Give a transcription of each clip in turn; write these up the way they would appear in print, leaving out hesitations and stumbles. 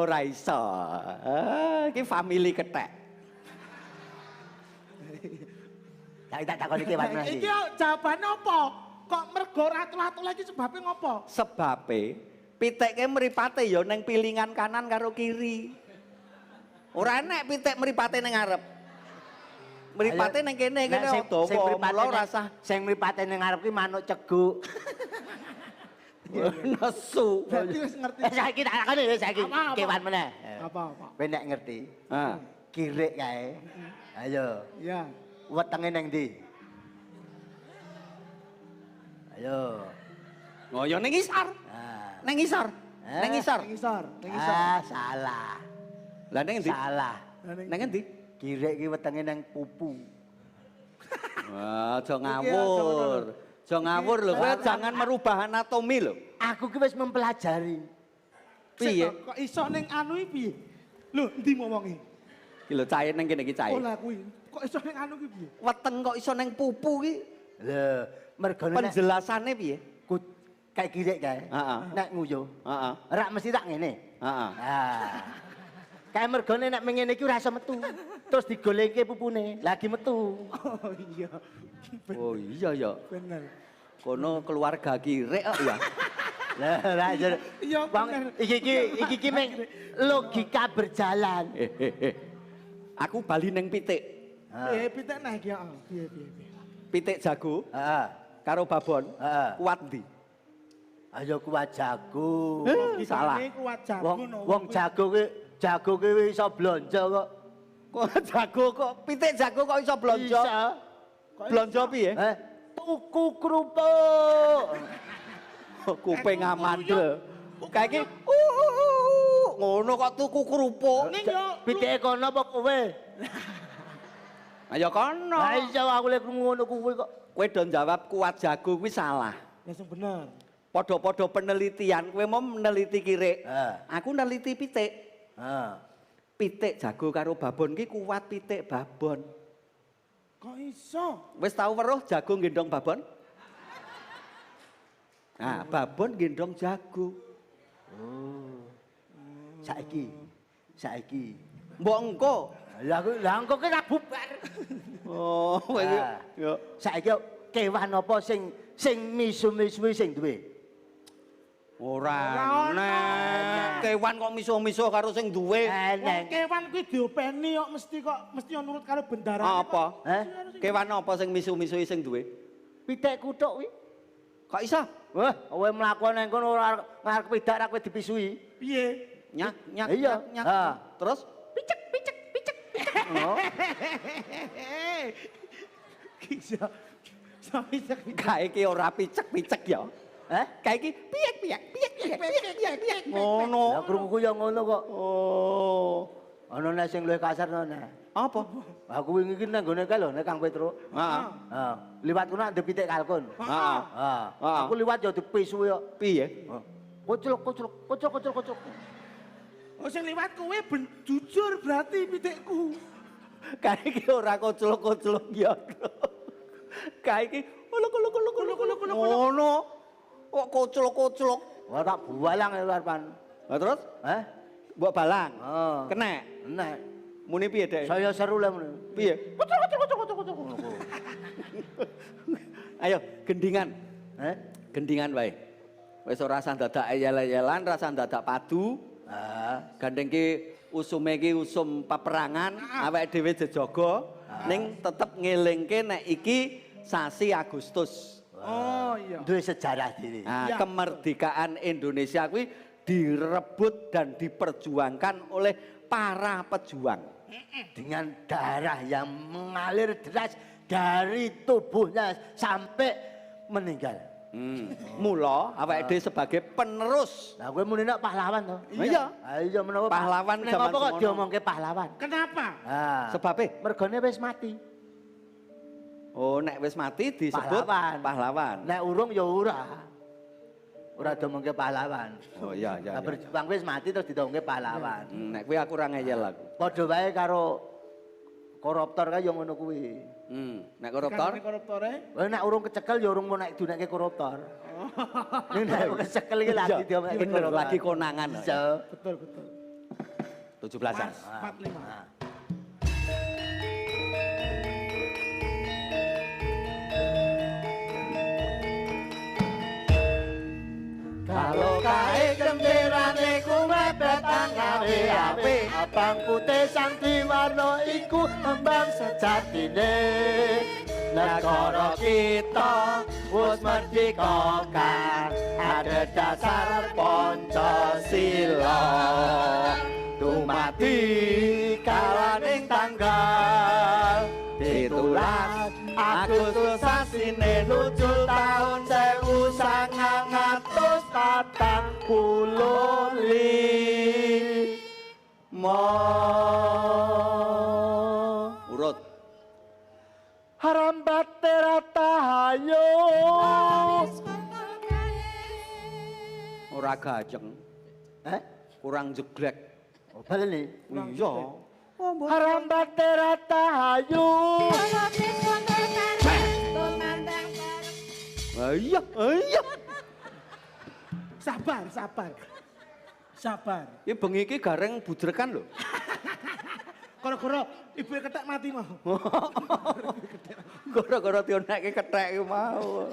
Ora iso. Ah, iki family kethek. Saiki tak takoni kewan meneh Iki iki. jawabane apa? Kok mergo ora atuh-atuh lagi sebabe ngopo? Sebabe pitike mripate ya ning pilingan kanan karo kiri. Ora enek pitik mripate ning ngarep. Mripate ning kene Nek kene sing- dawa, sing mripate mula ora sah sing mripate ning ngarep ki manuk ceguk. nesu. Berarti wis ngerti. Eh saiki tak takoni wis saiki Apa, apa? kewan meneh. Apa-apa? Kowe nek ngerti, Ah. kirik kae. Ayo, Iya. wetenge ning ndi? Ayo. Oh ya ning ngisor. Ah. Ning ngisor. Eh. Ning ngisor. Ning ngisor, ning ngisor. Ah, salah. Lah ning endi? Salah. Lah, Ning endi? Kirik ki wetenge nang pupu. Wah, aja Iki aja ngawur. Aja ngawur lho, kowe jangan merubah anatomi lho. Aku ki wis mempelajari. Piye? Sik, Kok iso ning anu iki piye? Lho, endi wonge? Iki lho cahe ning kene iki cahe. Oh lah kuwi. Kok iso ning anu ki piye? Weteng kok iso ning pupu ki? Lho, mergone nek Penjelasane piye? kayak kirik kae. Heeh. Nek nguyuh, Heeh. rak mesti tak ngene. Heeh. Ah. Kae mergone nek mengene iki ora iso metu. Terus digolengke pupune, lagi metu. Oh iya. Oh iya ya. Bener. Kono keluarga kirik kok ya. Lah, lah Iya, wong bener. iki iki iki iki meng logika berjalan. Eh, eh, eh. Aku bali ning pitik. Eh, pitik nah iki, heeh. Piye piye piye. Pitik jago Heeh. karo babon. Heeh. Kuat ndi? Ayo kuat jago. Eh, salah. Logikane kuat jago Wong no. wong jago ki iso blonjo kok. Kok jago kok pitik jago kok iso blonjo? Iso. Blonjo piye? Eh, tuku kerupuk. Kuping Eh, amandel. tuku Kayak iki ngono kok tuku kerupuk. Ning yo Pitike kono apa kowe? Ayo kono. Lah iya aku lek krungu ngono kuwi kok. Kowe do jawab kuat jago kuwi salah. Langsung bener. Padha-padha penelitian, kowe mau meneliti kirik. Heeh. Aku neliti pitik. Heeh. Pitik jago karo babon ki kuat pitik babon. Kok iso? Wis tau weruh jago gendong babon? Nah, babon gendong jago. Oh. Saiki. Saiki. Mbok engko. Lah aku lah engko ki ra bubar. Oh, kowe iki. Ah. Yo. Saiki kewan apa sing sing misu-misui sing duwe? Ora Ora ono. enek. Kewan kok misuh-misuh karo sing duwe. Wong Eneng. kewan kuwi diopeni kok mesti kok mesti nurut karo bendarane. Apa? Heh? Kewan apa sing misuh-misuhi sing duwe? Pitik kuthuk kuwi. Kok iso? Wah, kowe mlaku nang kono ora ngarep pidak ra kowe dipisui. Piye? Nyak nyak Iya. nyak nyak. Ah. Terus Picek picek picek picek. Oh. Iso. Sampe sak kae iki ora picek-picek ya. Eh? Kae iki piyek piyek piyek piyek piyek piyek piyek. Ngono. Lah krunguku ya ngono kok. Oh. Ana nek sing luwih kasar ana. Apa? Aku wingi iki nang nggone kae lho, nek Kang Petro. Heeh. Heeh. Liwat kono ndek pitik kalkun. Heeh. Heeh. Heeh. Aku liwat ya dipisu ya. Piye? Koclok koclok koclok koclok koclok. Oh sing liwat kowe ben jujur berarti pitikku. Kae iki ora koclok-koclok ya. Kae iki uluk uluk uluk uluk uluk ngono. Kok koclok-koclok. Wah tak bualang ya luar pan. Lah terus Heh? mbok balang. Heeh. Kenek. Nek. Muni piye, Dek? Saya seru lah muni. Piye? Koclok koclok koclok koclok koclok. Ayo gendingan. Heh? Gendingan wae. Wis ora usah dadak eyel-eyelan, ora usah dadak padu. Ah. Gandeng ki usume ki usum peperangan, awake dhewe jejaga, ning tetep ngelingke nek iki sasi Agustus. Oh iya. Duwe sejarah dhewe. Nah, Ya. kemerdekaan Indonesia kuwi direbut dan diperjuangkan oleh para pejuang. Dengan darah yang mengalir deras dari tubuhnya sampai meninggal. Mula awake dhewe sebagai penerus. Lah kowe muni nek pahlawan to. Iya. Ah iya menawa Pahlawan nek zaman apa kok semono. diomongke pahlawan? Kenapa? Ah. Sebabe? Mergone wis mati. Oh, nek wis mati disebut Pahlawan. pahlawan. Nek urung ya ora. Ora diomongke pahlawan. Oh iya iya. Lah iya. berjuang wis mati terus diomongke pahlawan. Nek kuwi aku ora ngeyel aku. Padha wae karo koruptor kae ya ngono kuwi. Nek koruptor? Karena koruptore. Wah nek urung kecekel ya urung mau nek diunekke koruptor. Ning nek kecekel iki lagi Iya, diomongke bener, koruptor. lagi konangan. Iya. Betul betul. 17-an. Mars 45. Kalau kae genderane ku mepet angawe ape, abang putih sang diwarna iku kembang sejatine. Negara kita wis merdeka kan ada dasar Pancasila. Dumadi kalaning tanggal 17 Agustus sasine nuju taun 1945. Urut. Harambate ratahayu. Ora gajeng. Eh? Kurang jeglek. Oh, baleni. Iya. Harambate ratahayu. Iya, iya. Sabar, sabar. Sabar. Iki bengi iki gareng budrekan lho. Gara-gara ibuke kethek mati mau. Gara-gara dionekke kethek iku mau.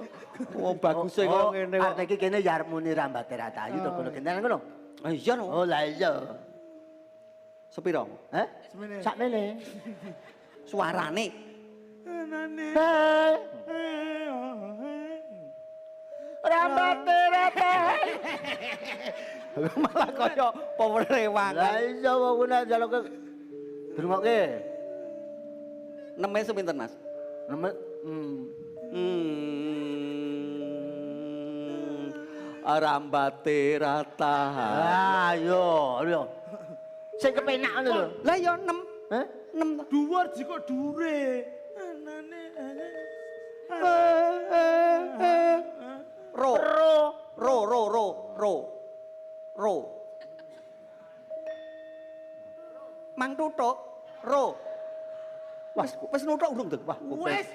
Wong baguse kok ngene kok. Arep iki kene ya arep muni rambate ratahayu to kono gentenan ngono. Ah iya no. Oh lah iya. Sepiro? Heh? Semene. Sakmene. Suarane. Nane. Hei. Rambate ratahayu. Malah kaya pewerewangan. Lah iya wong nek njaluke dirungokke. Neme sepinten, Mas? Neme Rambate ratahayu. Ah yo, yo. Sing kepenak ngono lho. Lah ya 6. Heh? 6 to. Dhuwur jikok dure. Nane. Ro. Ro. Ro ro ro ro. Ro. Mang tutuk ro. Wah, Wis nutuk urung to? wah, kuping. Wes.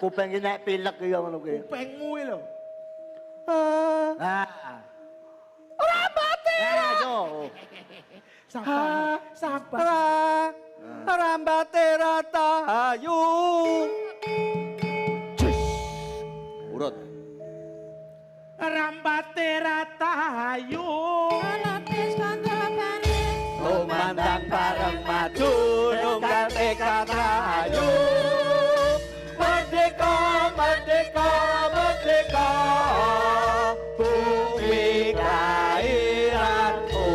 Kuping iki nek pilek ya ngono kuwi. Kupingmu iki lho. Ah. Rambate. Ah, yo. Sabar, sabar. Ra. Rambate ratahayu. Urut. Rambate ratahayu. Tumandang bareng maju nunggal tekad rahayu. Merdeka, merdeka, merdeka. Bumi kelahiranku.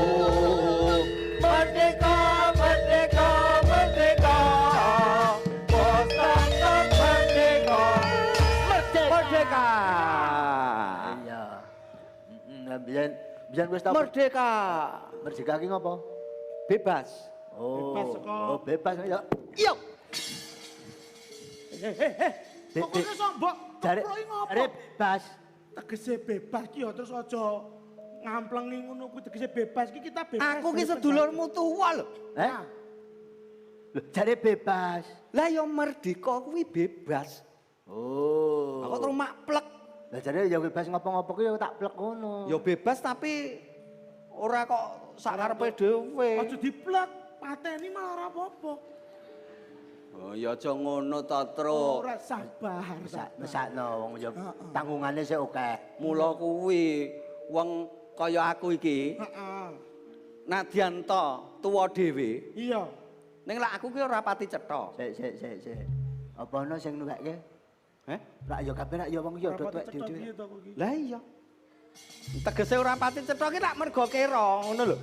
Merdeka, merdeka, merdeka. Bos tetap merdeka. Merdeka. Merdeka. Iya. Heeh, biyen biyen wis tau Merdeka. merdeka ki ngopo? Bebas. Oh. Bebas saka- Oh, bebas ya. Iya. Kok kowe sombok? Jare Keploki ngopo? jare bebas. Tegese bebas ki ya terus aja ngamplengi ngono kuwi tegese bebas ki kita bebas. Aku ki dari sedulurmu tuwa lho. Eh? Lho, jare bebas. Lah ya merdeka kuwi bebas. Oh. Aku terus mak plek. Lah jare ya bebas ngopo-ngopo ki ya tak plek ngono. Ya bebas tapi ora kok sak karepe dhewe. Aja diplek, pateni malah ora apa-apa. Oh ya aja ngono ta, Truk. Ora sabar. Mesakno wong ya tanggungane sik akeh. Mula kuwi wong kaya aku iki Heeh. nadyan to tuwa dhewe. Iya. Ning lak aku ki ora pati cetha. Sik sik sik sik. Apa ana sing nuwekke? Heh? Rak ya kabeh rak ya wong ya do Ora tuwek pati cetha dhewe. piye to aku iki? Lah iya. Tegese ora pati cetha ki lak mergo kera ngono lho.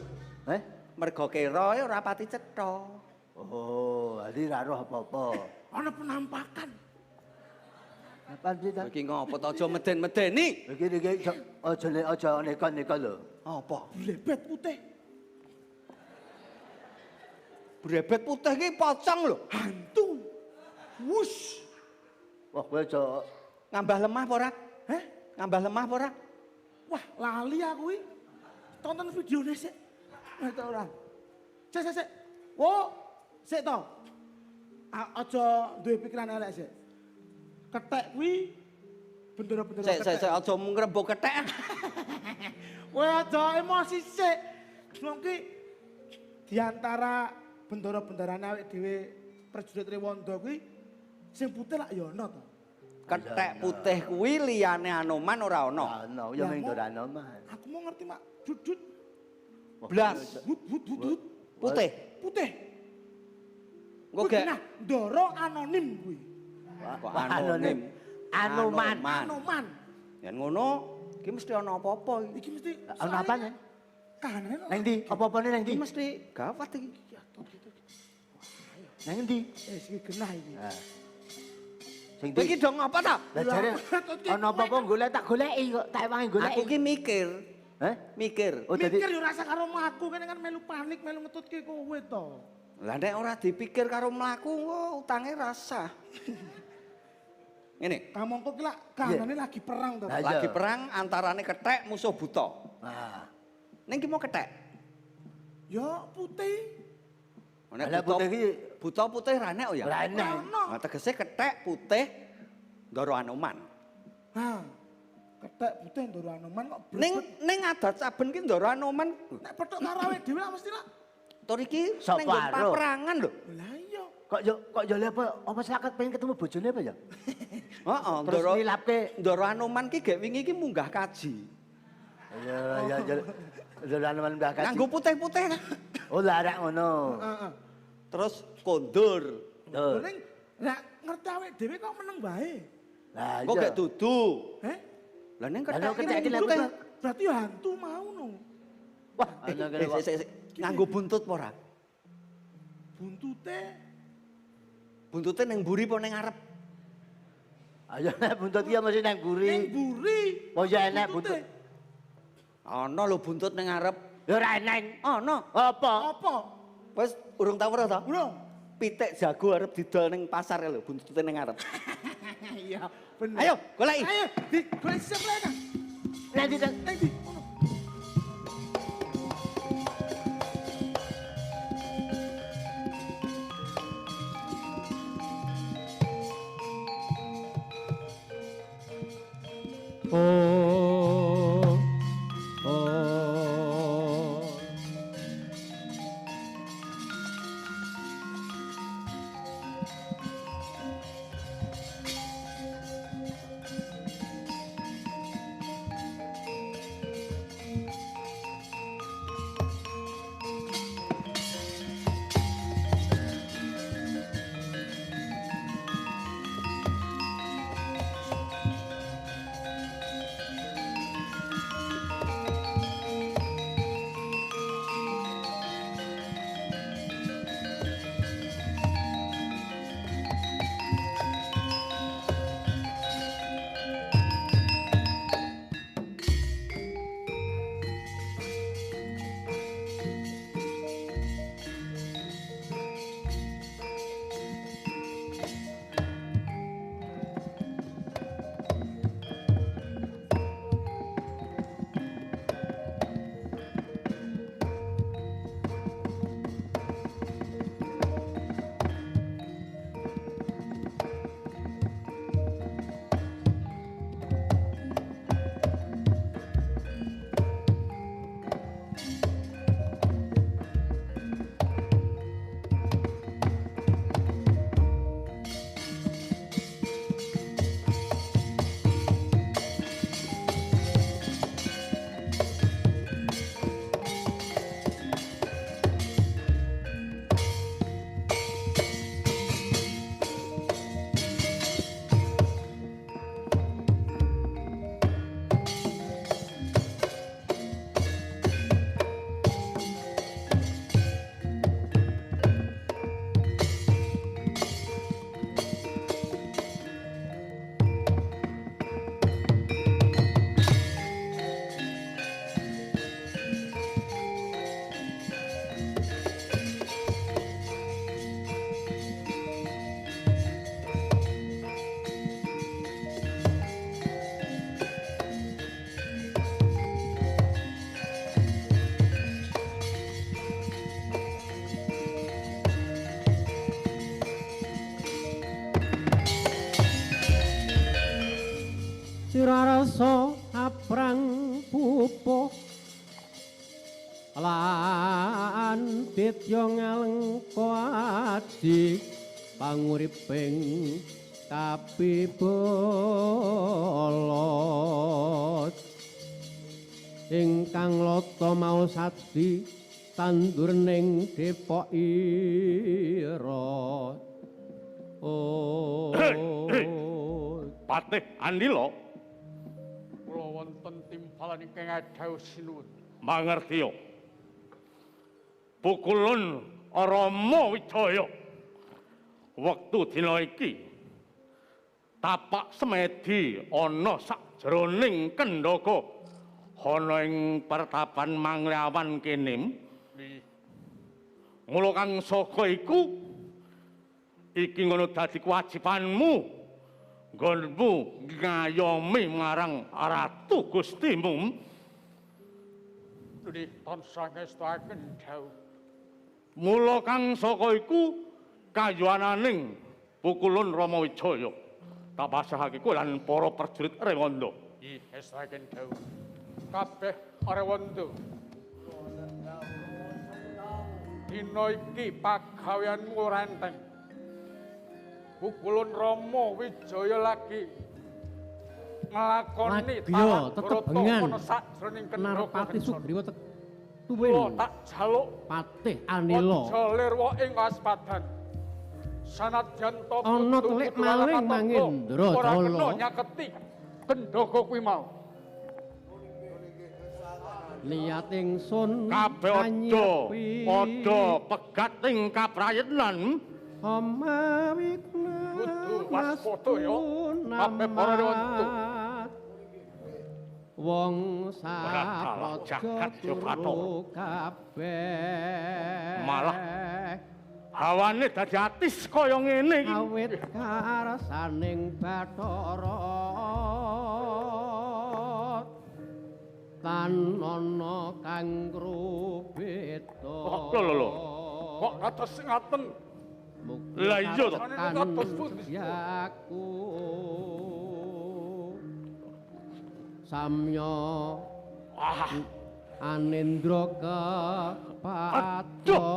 Eh? Mergo kera ya ora pati cetha. Oh, dadi ra roh apa-apa. Ana penampakan. Apaan sih ta? Iki ngopo to aja meden-medeni? Iki iki aja aja neko-neko lho. Apa? Blebet putih. Brebet putih ki pocong lho. Hantu. Wush. Wah, kowe aja Ngambah lemah apa ora? Heh? Ngambah lemah apa ora? Wah, lali aku iki. Tonton videone sik. Nah, ta ora. Sik sik sik. Wo, sik to. Aja duwe pikiran elek sik. Kethek kuwi bendera-bendera Sik sik kethek. sik aja ngrembug kethek. Kowe aja emosi sik. Wong ki Di antara bendara-bendarane awake dhewe prajurit Rewanda kuwi sing putih lak ya ana to. Kethek putih kuwi liyane Anoman ora ana. Ana, ya mung Ndara Anoman. Aku mau ngerti mak dudut. Blas. Wut wut wut wut. Putih. Putih. Engko gek Nah, Ndara anonim kuwi. Kok anonim. Anoman. Anoman. Yen ngono, iki mesti ana apa-apa iki. Iki mesti Ana apa yen? Kahanane Nang ndi? Apa-apane nang ndi? Iki mesti gawat iki. Nang ndi? Eh, sing genah iki. Sing ndi? Iki dong apa ta? Lah jare ana apa-apa golek tak goleki kok, tak ewangi goleki. Aku ki mikir. Heh? Mikir. Oh, dadi Mikir yo rasa karo mlaku kene kan melu panik, melu ngetutke kowe to. Lah nek ora dipikir karo mlaku engko utange rasah. Ngene. Kamangka ki lak kahanane lagi perang to. Lah, Lagi perang antarane kethek musuh buta. Ah. Ning ki mau kethek. Ya putih. Nek Lah, buta putih ki- buta putih ra nek ya. Ora enek. Ono. Nah, tegese kethek putih Ndara Anoman. Ha. Kethek putih Ndara Anoman kok Ning brebet. ning adat saben ki Ndara Anoman Nek petuk karo awake dhewe lak mesti lak. tur iki Sapa ning nggon aro? paperangan lho. Lah iya. Kok yo apa apa selaket pengen ketemu bojone apa ya? Heeh, Terus Ndara nilapke. Ndara Anoman ki gek wingi ki munggah kaji. Ya ya ya. Ndara Anoman mbah kaji. Nganggo putih-putih. Oh lah arek ngono. Heeh. Terus kondur. Tuh. Ning nek ngerti awake dhewe kok meneng wae. Lah Kok iya. gek dudu. Heh? Lah ning Lah, kethek kethek ki ki putih. lek- Berarti ya hantu mau no. Wah, ana kene Eh, kok. sik, sik, sik. Nganggo buntut apa ora? Buntute Buntute ning mburi apa ning ngarep? Ayo nek buntut ki ya mesti nang mburi. ning mburi. Oh ya enek Buntute. buntut. Ana lho buntut ning ngarep. Ya ora eneng. Ana. Apa? Apa? Wis urung tau ora ta? Urung. Pitik jago arep didol ning pasar lho, buntute ning ngarep. Iya, bener. Ayo, goleki. Ayo, di goleki siap lah Kang. Nang ndi? Nang? Nang ndi? Ono. Oh, oh. Cirarasa aprang pupuh lan panguriping kapibolot ingkang lata mau sadi tandur ning Depok ira. Oh. Patih Anila, kula wonten timpalan ingkang adhawuh sinuwun. Mangertiya. Pukulun Rama Wijaya. Wektu dina iki tapak semedi ana sakjroning kendhaga ana ing pertapan Manglawan kene. Mula kang saka iku iki ngono dadi kewajibanmu nggonmu ngayomi marang ratu Gustimu. Nggih, tansah ngestuaken dhawuh. Mula kang saka iku kayuwananing pukulun Rama Wijaya tak pasrahake kowe lan para prajurit Rewanda. Nggih, ngestuaken dhawuh. Kabeh Rewanda. Dina iki pagaweanmu ora enteng. Pukulun Rama Wijaya lagi nglakoni tetebengan ana sakjroning kendhaga. Narpati Sugriwa tuwin tak jaluk Patih Anila. Aja lirwa ing waspadan. Sanadyan ta ana telik maling Mangendra ora kena Jala. nyaketi kendhaga kuwi mau. Niat ingsun Kabeh padha pegat ing kaprayitnan. Kudu waspada ya. Kabeh para rewanda. Wong salah sapraja jagat ya Bathara. turu kabeh. Malah hawane dadi atis kaya ngene iki. Awit karsaning Bathara tan ana kang krubeda. Lho lho lho. Kok kados ngaten? Lah iya to. Kados pundi? Aku samya anendra kepadha.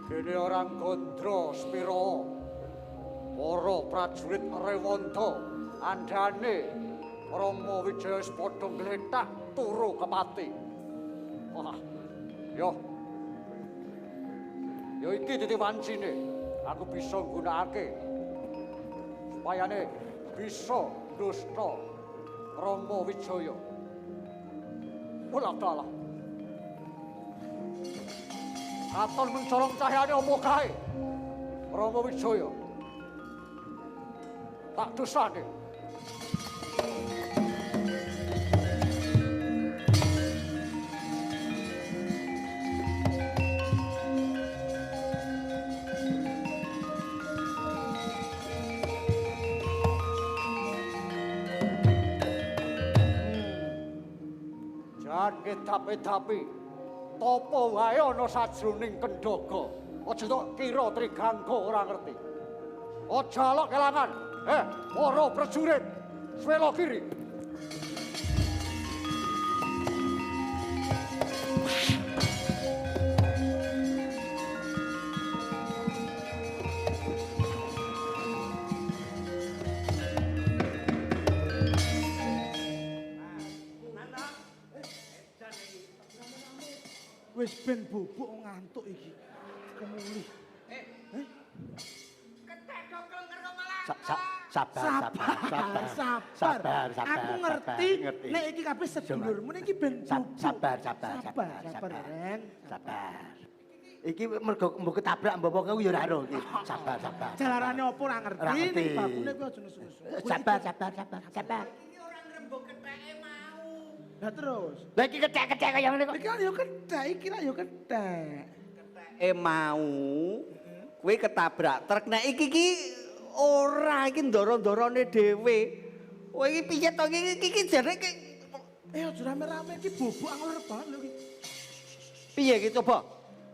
Kene orang gondro spiro para prajurit Rewanda andane Rama Wijaya wis padha ngletak turu kepati. Wah, yo. Yo iki dadi wancine. Aku bisa nggunakake supayane bisa dusta Rama Wijaya. Olah dalah. Katon mencolong cahyane apa kae? Rama Wijaya. Tak dosane. Jan ngedapi-dapi. Tapa wae ana sajroning kendhaga. Aja tok kira Trigangga ora ngerti. Aja alok kelangan. Para prajurit, swela kiri. Wis ben bubuk ngantuk iki. Kemulih. Sabar, sabar, Sabar, sabar, sabar. Aku ngerti nek iki kabeh sedulurmu nek iki ben bubuk. Sabar, sabar, sabar, sabar, Reng. Sabar. Iki mergo mbok ketabrak mbok apa kuwi ya ora ero iki. Sabar, sabar. Jalarane apa ora Ora ngerti, ngerti. ning bakune kuwi aja nesu-nesu. Sabar, sabar, sabar, sabar. Lah terus. Lah iki kecek-kecek kaya ngene kok. Iki kan yo kethek, iki lah yo kethek. Mau kowe ketabrak truk nek iki ki ora iki ndoro-ndorone dhewe. Kowe iki piye to iki iki jane iki Aja rame-rame iki bubuk angler banget lho iki. piye iki coba?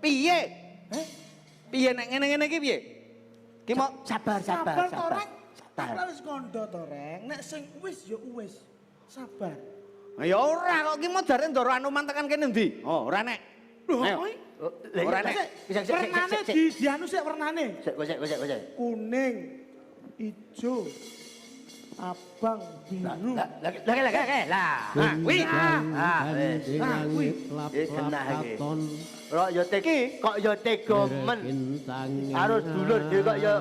Piye? Piye nek ngene-ngene iki piye? Ki mau Sabar, sabar, Sabar to, sabar. Reng. Aku wis kandha to, Reng. Nek sing wis ya wis. Sabar. Ya ora kok ki mau jare Ndara Anoman tekan kene ndi? Oh, ora nek. Lho, Ayo. kuwi Ora nek. wernane di dianu sik wernane. Sik, sik, sik, sik. Kuning, ijo, abang, biru. Lah, lah, lah, lah, lah. Nah, kuwi. Ah, wis. Ah, kuwi. Iki genah iki. Kok ya tega, kok ya tega men. Karo dulur dhewe kok ya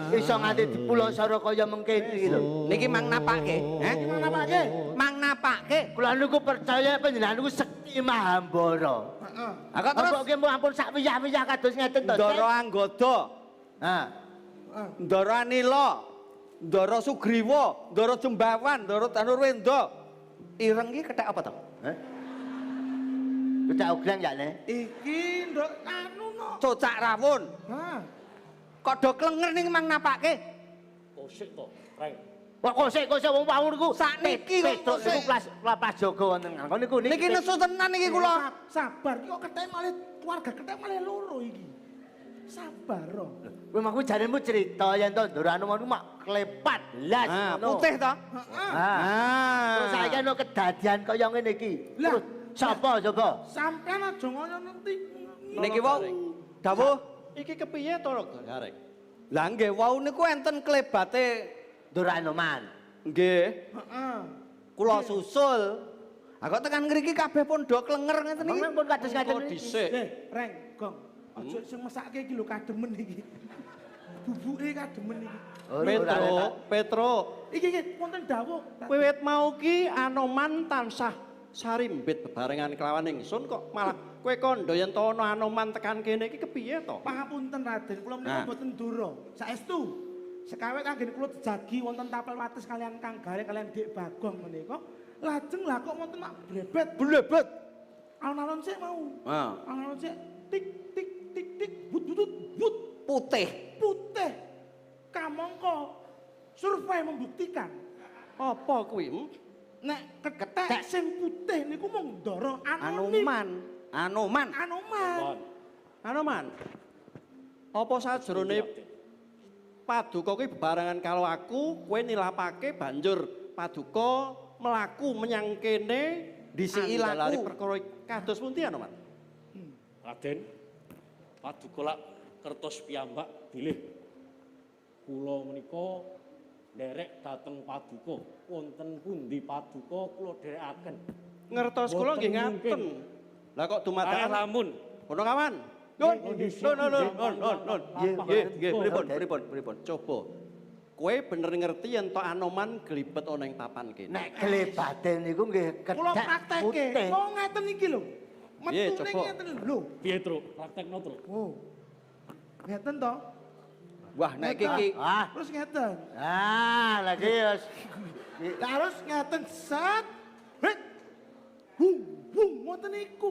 iso nganti dipulosara kaya mengkene iki lho. Niki mang napake, heh? Mang napake? Mang napake. Kula niku percaya panjenengan niku sekti Mahambara. Heeh. Ah kok terus Apa ki ampun sak wiyah-wiyah kados ngeten to. Ndara Anggada, Ha. Ndara Anila, Ndara Sugriwa, Ndara Jembawan, Ndara Danurwenda. Ireng ki kethek apa to? Heh. Kethek ugleng ya, Ne? Iki nduk anu no. Cocak rawon. Ha. Kok do klenger ning mang napake? Kosik to, Reng. Kok kosek-kosek wong wau niku Sakniki kok Petruk kosek. niku kelas lapas jaga wonten ngangkon niku Niki nesu tenan niki kula. Sabar, iki kok kethek malih keluarga kethek malih loro iki. Sabar ro. Kowe mangku jaremu cerita yen to Ndara Anoman niku mak klepat las Ah, ngono. putih to? Heeh. Ah. Ah. Terus saiki ana kedadian kaya ngene iki. Lah. Terus sapa sapa? Sampeyan aja ngono nanti. Niki wau dawuh. Iki kepiye to, Gareng? Lah nggih wau niku enten klebate Ndara Anoman. nggih Heeh. kula susul. Ah kok tekan ngriki kabeh pun do klenger ngeten iki. Monggo pun kados ngaten Kok iki. dhisik? Eh, Reng, Gong. Aja sing mesake iki lho kademen iki. Bubuke kademen iki. Petro, Petro, Iki iki wonten dawuh. wiwit mau ki Anoman tansah sarimbit bebarengan kelawan ingsun kok malah kowe kandha yen to ana Anoman tekan kene iki kepiye to? Pangapunten Raden, kula menika Nah. mboten ndura. Saestu sekawe kanggen kula jejagi wonten tapel wates kalian Kang Gareng kalian Dik Bagong menika. Lajeng lah kok wonten mak brebet. Blebet. Alon-alon sik mau. Ah. Alon-alon sik tik tik tik tik but but but Putih. putih. Kamangka survei membuktikan Apa kuwi? Hmm? nek kethek sing putih niku mung ndara anonim. Anoman. Anoman. Anoman. Anoman. Apa sajrone paduka kuwi bebarengan karo aku, kowe nilapake banjur paduka mlaku menyang kene Disiki andalari laku. perkara kados pundi Anoman? Raden, paduka lak kertos piyambak bilih kula menika nderek dhateng paduka. Wonten pundi paduka kula dherekaken. Ngertos kula nggih Mboten ngaten. mungkin. Lah kok Kareh dumadakan lamun Ngono kawan. Nun, nun, nun, nun, nun, nun, nun. Nggih, Nggih, nggih, pripun, nggih. pripun, pripun. Coba. Kowe bener ngerti yen to Anoman glibet ana ing papan kene. Nek klebate niku nggih Kula kethek praktekke. putih. Mau ngeten iki lho. Piye, Metune coba. ngeten lho. piye, Truk? Praktekno, Truk. Oh. Ngeten to? Wah, nek iki iki Ah, Terus ngeten. ah lagi ya. Lah terus ngeten set. Hek. Bung bung ngoten niku.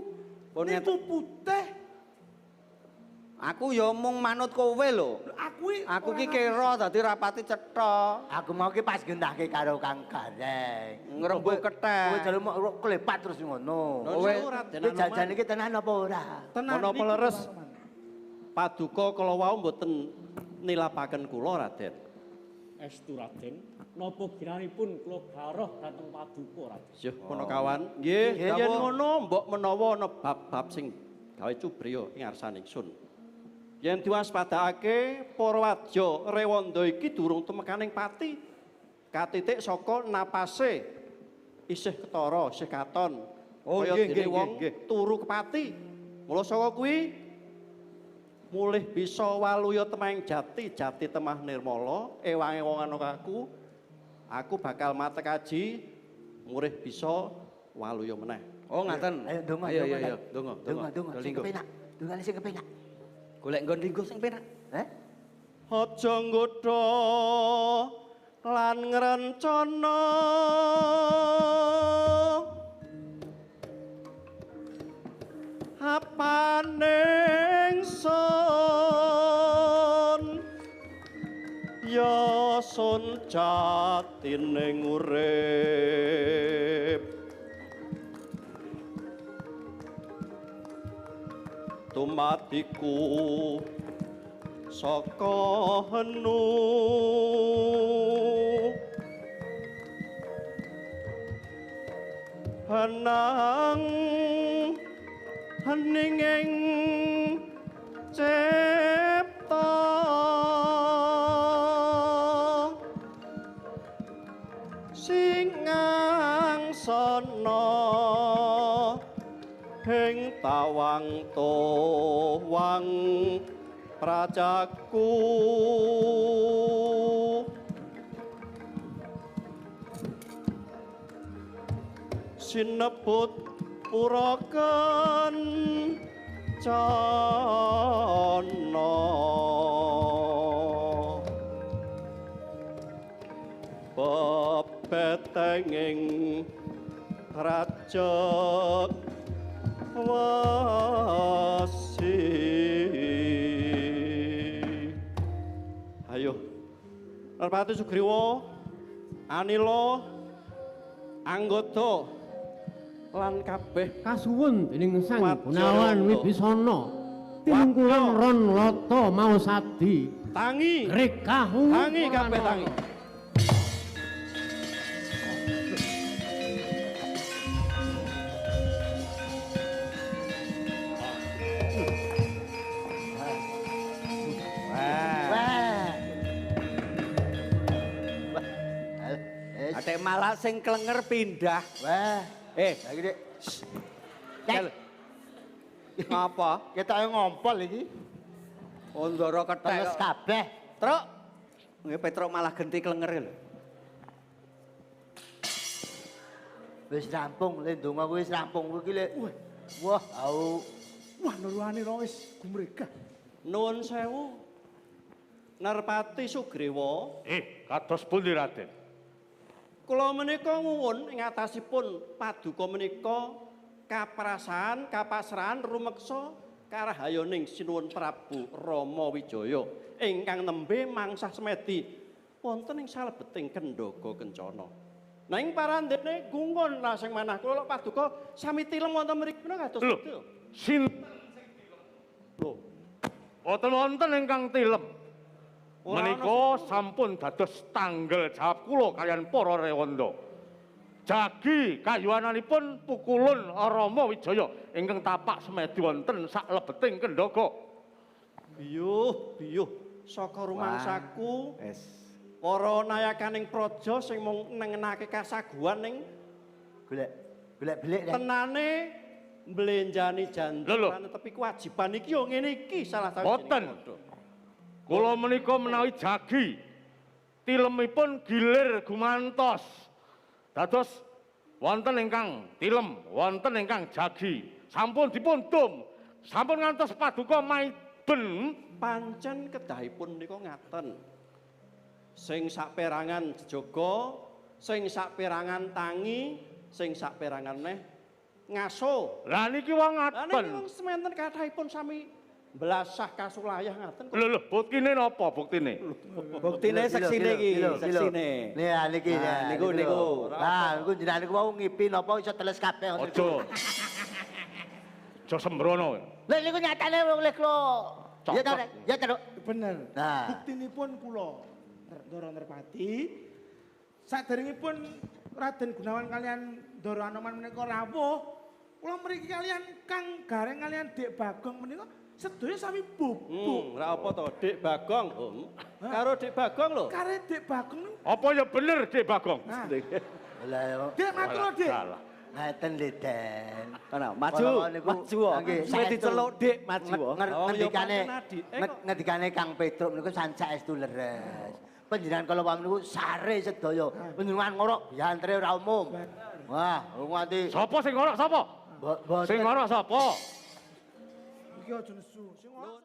Pun Niku putih. aku ya mung manut kowe lho. Aku iki Aku ki ora kira dadi rapati cetha. Aku mau ki pas gendahke karo Kang Gareng. Ngrembug kethek. Kowe jare mau klepat terus ngono. Kowe Raden Kowe Anoman. jajan iki tenan apa ora? Tenan Menapa niku leres? Anoman. Paduka kala wau mboten nilapaken kula Raden. Estu Raden, napa ginanipun kula garoh dhateng paduka, Raden? Yuh, punakawan. Nggih, Nggih, yen dawuh. ngono mbok menawa ana bab-bab sing gawe cubriya ing ngarsane ingsun. Yen diwaspadakake para wadya Rewanda iki durung tumekaning pati. Katitik saka napase isih ketara, isih katon. Oh, Kaya nggih, dene nggih, wong nggih. turu kepati. Mula saka kuwi mulih bisa waluya temahing jati, jati temah nirmala, ewang-ewangan aku, aku bakal matekaji murih bisa waluya meneh. Oh, ngaten. Ayo ndonga, Ayo, ndonga, ayo, ayo. Ndonga, Ndonga, ndonga, sing Linggo. kepenak. Ndongane sing kepenak. Golek nggon linggo sing penak. Heh? Aja nggodha lan ngrencana apaning sun ya sun jatining urip tumat atiku saka henu henang heninging cipta sing angsana ing tawang towang prajaku sinebut purakan cana bebetenging rajak wasi. Ayo Narpati Sugriwa, Anila, Anggada lan kabeh kasuwun dening Sang Gunawan Wibisana tinungkulan ron lata maosadi tangi rekahu tangi kabeh tangi. Atek malah sing klenger pindah. Wah. Lagi Dik. Ngapa? Ketoke ngompol iki. Ndara kethek. Teles kabeh. Truk. Nggih Petruk malah genti klenger lho. Wis rampung, le ndonga kuwi wis rampung kuwi iki le. Wah, au. Wah, nurwane ro wis gumregah. Nuwun sewu. Narpati Sugriwa. Kados pundi Raden? Kula menika nguwun ing atasipun paduka menika kaprasahan kapasrahan rumeksa karahayoning Sinuwun Prabu Rama Wijaya ingkang nembe mangsah semedi wonten ing salebeting Kendhaga Kencana. Nanging parandene gungun sing manah kula paduka sami tilem wonten mriki menika kados pundi? Sinten sing tilem? Lho. Boten wonten ingkang tilem. Menika sampun dados tanggel jawab kula kaliyan para rewanda. Jagi kayuwananipun pukulun Rama Wijaya ingkang tapak semedi wonten saklebeting Kendhaga. Biyuh, biyuh saka rumangsaku. Para nayakaning praja sing mung nengenake kasaguhan ning golek golek belik tenane mblenjani janji lan tepi kewajiban iki yo ngene iki salah sawijining padha. Kula menika menawi jagi tilemipun gilir gumantos. Dados wonten ingkang tilem, wonten ingkang jagi. Sampun dipun dum, sampun ngantos paduka maiben. Pancen kedahipun menika ngaten. Sing saperangan jejaga, sing saperangan tangi, sing saperangan neh ngaso. Lah niki wong ngaten. Lah niki wong sementen kathahipun sami belasah kasulayah ngaten. Lho lho, buktine napa buktine? Buktine seksine iki, seksine. Nih niki niku niku. Lah niku jenengan niku wau ngipi napa iso teles kabeh. Aja. Aja sembrono. Lha niku nyatane wong lek kula. Ya ta, ya ta. Bener. Buktinipun kula Ndara Nerpati saderengipun Raden Gunawan kalian Ndara Anoman menika rawuh, kula mriki kalian Kang Gareng kalian Dik Bagong menika sedaya sami bubuk. Ora apa to, Dik Bagong, Om. Karo Dik Bagong lho. Karo Dik Bagong niku. Apa ya bener Dik Bagong? Lah yo. Dik matur Dik. Ngaten lho, Den. Ana, maju, maju. Kowe diceluk Dik, maju. Ngendikane ngendikane Kang Petruk niku saestu leres. Panjenengan kala wau niku sare sedaya. Panjenengan ngorok biantre ora umum. Wah, nganti. Sapa sing ngorok sapa? Sing ngorok sapa? Iki aja nesu. Sing ngorok